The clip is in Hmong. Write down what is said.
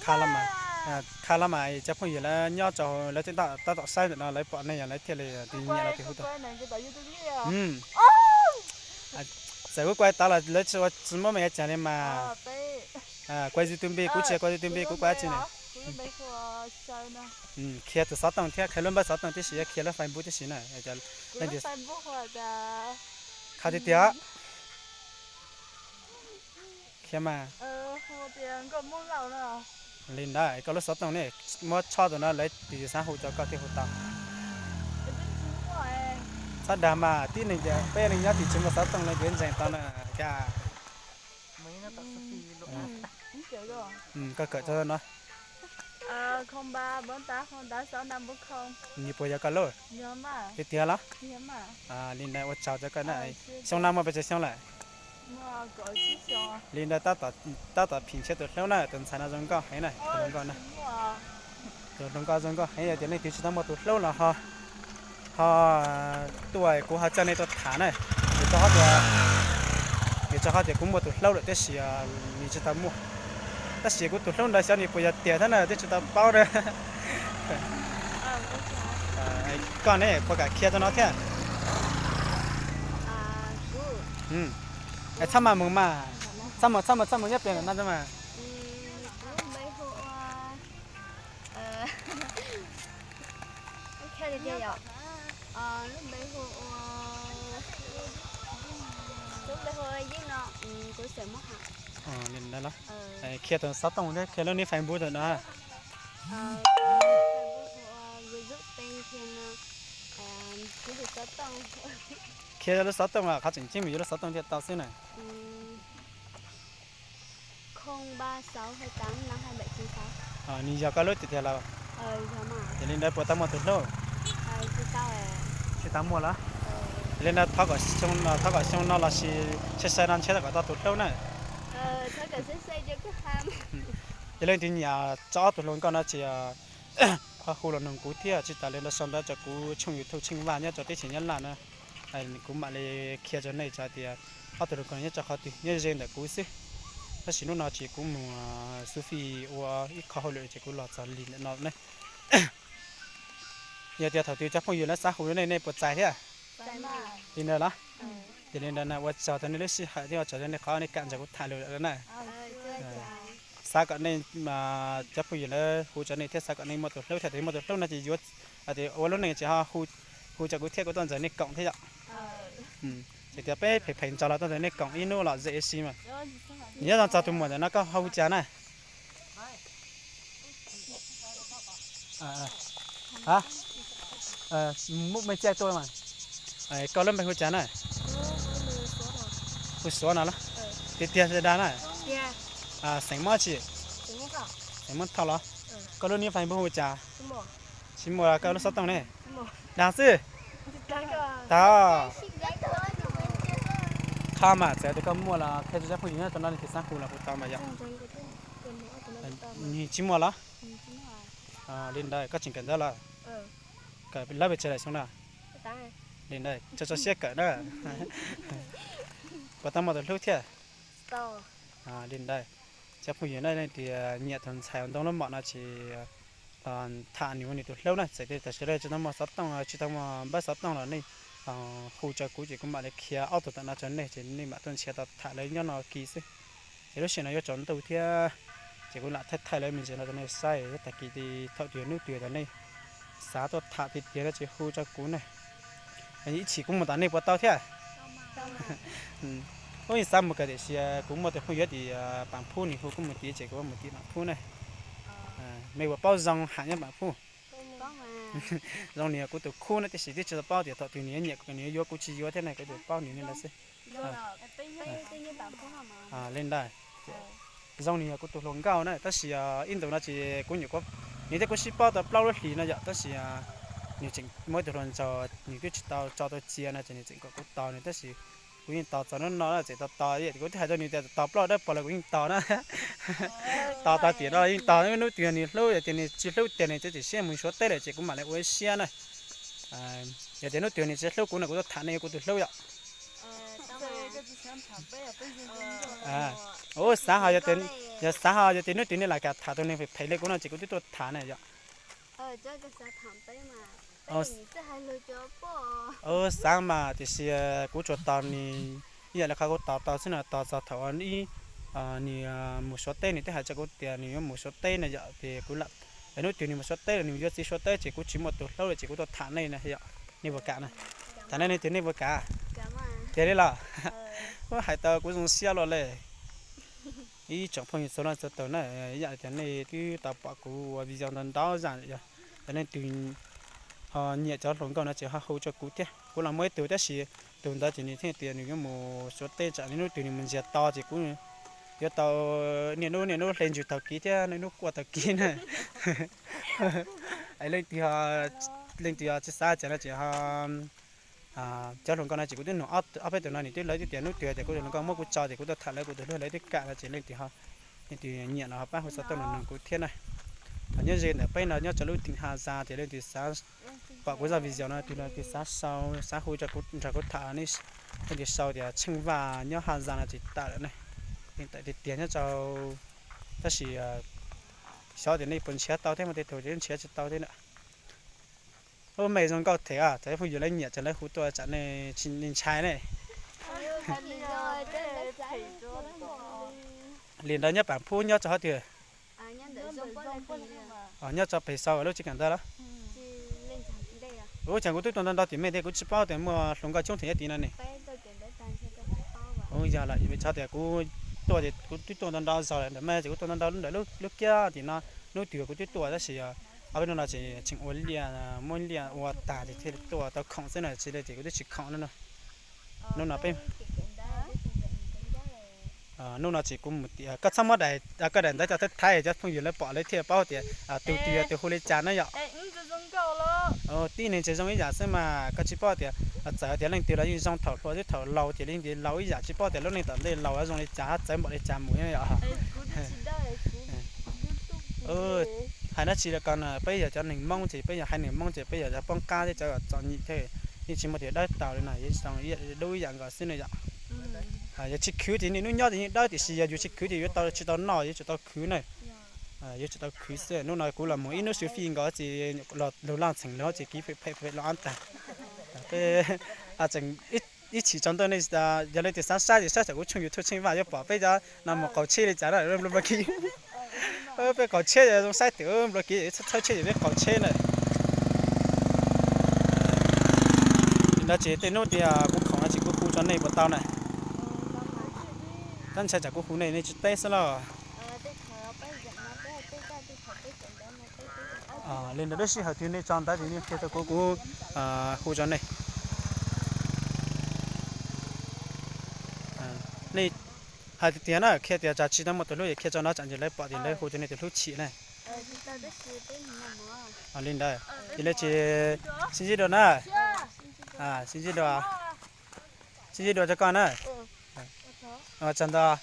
Kha los mas, kha los mas cov phooj ywg lawv nyob rau lawv tseem tab tom saib ntawm no lawv pom nej yog lawv thiaj li tus nyiam los tus hu tau. Txawm kuv kuaj tav los lawv tsis muab me cas li mas. Kuaj YouTube, kuv tsis kuaj YouTube, kuv kuaj dab tsi ne. Khiav tus xov tooj thiab, khiav lub npawb xov tooj tib si, khiav lub Facebook tib si na. Kha tiag tiag. Khiav mas. Li ntawd koj lub xov tooj ne, muab tshob tus no lawv tus xav hu rau koj thiaj hu tau. Txhob dag mas tib neeg tias peb neeg nyob tim tsis muaj xov tooj lawv kuj ntseeg tau na. Koj kawm txog no. Nws puas yog koj lub? Tiag tiag los? Li ntawd ua tsaug rau koj na. Xyoo no muaj pes tsawg xyoo lawm? Li ntawd tab tom phim ntshiab tus hlub na, tus ntxhais no zoo nkauj heev na, tus hluas nkauj na. Tus hluas nkauj zoo nkauj heev, yog tias leej twg tsis tau muaj tus hlub los ho, ho tuaj kuv ho coj nej tuaj tham na. Vim rau qhov tias, vim rau qhov tias kuv muaj tus hlub lawm tab sis nws tsis tau muaj. Tab sis kuv tus hlub ntawd xyov nws puas yog tiag thiab na twb tsis tau paub na. Koj ne puas kam khiav rau no thiab? Txhob mas mus mas, txhob mus, txhob mus, txhob mus nyob pem ntawm no mas. Khiav tus xov tooj thiab khiav lub nick Facebook ntawm no. Khiav lub xov tooj, qhov tseem ceeb mus yuav lub xov tooj thiaj tau xwb na. Nws yog koj lub tiag tiag los? Yog li ntawd puas tau muaj tus hlub? Tsis tau muaj los? Yog li ntawd thov kom xyoo no los sis sai sai no ntshe tau kom tau tus hlub na. Yog leej twg nyiam tso ob tug hluas nkauj no ces ho hu los nug kuv thiab, tsis tas li ntawd sau ntawv rau kuv tshooj YouTube Tsheej Vaj nyob rau teb chaws Nyab Laj na. Kuv mam li qhia rau nej tias ob tug hluas nkauj nyob rau qhov twg, nyob ze ntawm kuv xwb. Tab sis hnub no ces kuv mus xub fij ua ib qho hauj lwm ces kuv los txog li ntawm no ne. Yog tias thaum twg cov phooj ywg lawv xav hu nej, nej puas txais thiab? Li ntawd los? Ces li ntawd na ua tsaug rau nej lub sij hawm thiab ua tsaug rau nej qhov nej kam nrog kuv tham lus lawm na. Xav kom nej, cov phooj ywg lawv hu rau nej thiab xav kom nej muaj tus hlub thiab, thaum muaj tus hlub no ces yuav, ua lub neej ces ho hu rau kuv thiab kuv tuaj nrog nej koom thiab yom. Ces tias peb phem phem ntsaws los tuaj nrog nej koom ib hnub los ze ib si mas. Nyob zoo txog tus muam ntawm no koj ho hu cas na? Hab, mub me caj tuaj mas. Koj lub npe hu cas na? Hu Suav no los? Tiag tiag dag na. Xeem Hmoob tsi? Xeem Hmoob Thoj los? Koj lub nick Facebook hu cas? Tsis muaj, koj lub xov tooj ne? Dag xwb. Tag. Qhov mas txawm tias koj muaj los qhia rau cov phooj ywg nyob rau no leej twg xav hu los hu tau mas yom. Tsis muaj los? Li ntawd koj tseem kawm ntawv los? Kawm lab pes tsawg lawm xyoo no? Li ntawd tso tso siab kawm na. Puas tau muaj tus hlub thiab? Li ntawd cov phooj ywg na leej twg nyiam tus ntxhais ntoo lub mom no ces tham nws ua nws tus hlub na, txawm tias tam sim no tsis tau muaj xov tooj, tsis tau muaj npawb xov tooj los nej hu rau kuv ces kuv mam li khiav ob tug ntawm no rau nej ces nej mam tuaj nrhiav tau tham lawv nyob no kiag xwb. Ces lub sij hawm no yuav tsaus ntuj thiab ces kuv lam thaij thaij lawv me ntsis no rau nej saib, tag kis thaum twg hnub twg nej xav tuaj tham tiag tiag no ces hu rau kuv ne. Ib chim kuv mus tom nej puas tau thiab? Kuv yeej xav mus kawm tiam sis kuv muaj tus phooj ywg tim Paam Phub nws hu kuv mus tim ces kuv mus tim Paam Phub ne. Mej puas paub Zoo Ham nyob Paam Phub? Zoo nws yog kuv tus khub na, tiam sis twb tsis tau paub tias thaum twg nws yuav nyiam nws yuav yuav kuv tsis yuav thiab ne, kuv tsuas paub nws li ntawd xwb. Li ntawd, Zoo nws yog kuv tus hluas nkauj na, tab sis ib ntus no ces kuv nyuam qhuav, nws thiab kuv sib paub tau plaub lub hlis no yom, tab sis nws tseem muaj ib tug hluas nraug nws twb tsis tau tso tau cia no ces nws tseem kom kuv tos nws, tab sis kuv yeej tos txog hnub no tseem tos tos, kuv twb hais rau nws tias tos plaub dawb paug los kuv yeej tos na. Tos tau tiam no yeej tos, hnub twg nws hlub, yog tias nws tsis hlub tiag nws tseem siab mus Suav teb lawm ces kuv mam li ua ib siab na. Yog tias hnub twg nws tsis hlub kuv no kuv tuaj tham nej ua kuv tus hlub yom. Ua xav ho, yog xav ho yog tias hnub twg nej lam kam tham tus neeg phem li kuv no ces kuv twb tuaj tham na yom. Ua xav mas tiam sis kuv tsuas tos nws ib yam li qhov kuv tos tau xwb no, tos txog thaum ib nws mus Suav teb, nws twb hais rau kuv tias nws yuav mus Suav teb na yom, ces kuv lam, hnub twg nws mus Suav teb los nws yuav txiv Suav teb ces kuv tsis muaj tus hlub lawm ces kuv tuaj tham nej na yom. Nej puas kam na? Tham nej leej twg nej puas kam? Tiag li los? Hais tau kuv zoo siab los li. Ib tsoom phooj ywg txhua leej txhua tus na, ib yam li tias nej twb tau pom kuv ua video ntau ntau zaj, yog leej twg ho nyiam cov hluas nkauj no ces ho hu rau kuv thiab. Kuv los muaj ib tug tab sis tus ntawd ces nws thiaj tias nws yuav mus Suav teb, tsam hnub twg nws mus ntsiag to ces kuv yuav tau niaj hnub niaj hnub hle ntsws taug kev thiab niaj hnub quaj taug kev na. Leej twg, leej twg tsis xav cas no ces ho, cov hluas nkauj no ces kuv twb nug ob peb tus no, nws twb, lawv twb tias hnub twg tias kuv tus hluas nkauj muab kuv tso ces kuv tuaj tham lawv, kuv tus hlub lawv twb kam no ces leej twg ho, leej twg nyiam no ho pab hu xov tooj los nug kuv thiab na. Nyob ze ntawm peb no nyob rau lub teem Has Zas ces leej twg xav pom kuv zaj video no, tus no tus xav sau, xav hu nrog kuv tham, leej twg sau tias Tsheej Vaj nyob Has Zas no ces tawm lawm ne. Yeej tawm tiag tiag nyob rau, tab sis xyov tias nej puas nrhiav tau thiab, muaj tej tug ces nrhiav tsis tau thiab na. Ub, me zoo nkauj thiab, cov phooj ywg lawv nyiam ces lawv hu tuaj tsam nej ntshai ne. Li ntawd nyob Pam Phub nyob rau qhov twg? Nyob rau pem sau lub tsev kawm ntawv los? Ub, cas kuv twb tuaj ntau ntau tim me thiab kuv tsis paub tias muaj hluas nkauj coob thiab nyob tim no ne. Ub, yog lawm, vim rau tias kuv tuaj ces kuv twb tuaj ntau ntau zaus lawm ntawm me ces kuv tuaj ntau ntau ntawm lub kiab tim no. Hnub twg kuv twb tuaj tab sis ob peb hnub no ces tseem ua liaj, muab liaj ua tag ces thiaj li tuaj tau khoom xwb na, tsis li ces kuv twb tsis khoom no. Hnub no peb, hnub no ces kuv mus tias koj txhob muab daim, koj daim ntawv coj thaiv thaiv cov phooj ywg lawv pom lawv thiaj paub tias tus twg yog tus hu li cas na yom. Tib neeg tsis zoo ib yam xwb mas koj tsis paub tias, txawm tias leej twg los yeej zoo, thaum hluas thiab thaum laus ces leej twg laus ib yam, tsis paub tias lub neej tom ntej laus zoo li cas, txawv npaum li cas mus yom. Hais dab tsi los ko na, peb yog cov neeg Hmoob ces peb yog haiv neeg Hmoob ces peb yog cov poob qab thiab cov txom nyem thiab, yeej tsis muaj tus dawb tau li no, yeej zoo dub ib yam nkaus xwb ne yom. Yog tsis khwv ces niaj hnub nyob ces yeej dawb, tiam sis yog yus tsis khwv ces yuav tau, tsis tau noj, yuav tsum tau khwv na. Yuav tsum tau khwv xwb. Hnub no kuv los mus ib hnub xwb fij nkaus ces lug laj txheem lawm ces kiv phem phem los ab tag. Peb tseem ib chim tsaus ntuj nej yog leej twg xav saib ces saib thaum kuv tshooj YouTube Tsheej Vaj yuav pom peb cov no mus qaug tsheb li cas na, nplo kiv. Peb qaug tsheb zoo saib twm, nplo kiv txhawb tsheb ces peb qaug tsheb na. Li ntawd ces tej hnub tias kuv khoom no ces kuv hu rau nej puas tau na? Tab ntshai tsam kuv hu nej nej tsis teb xwb los. Li ntawd lub sij hawm twg nej tso ntawv ces nej qhia rau kuv, kuv hu rau nej. Nej hais tias na, qhia tias tsam tsis tau muaj tus hlub es qhia rau no tsam ces lawv pom ces lawv hu rau nej tus hlub chim na. Li ntawd, yog li ces sib ntsib dua na. Sib ntsib dua, sib ntsib dua rau koj na. Tsaug ntau.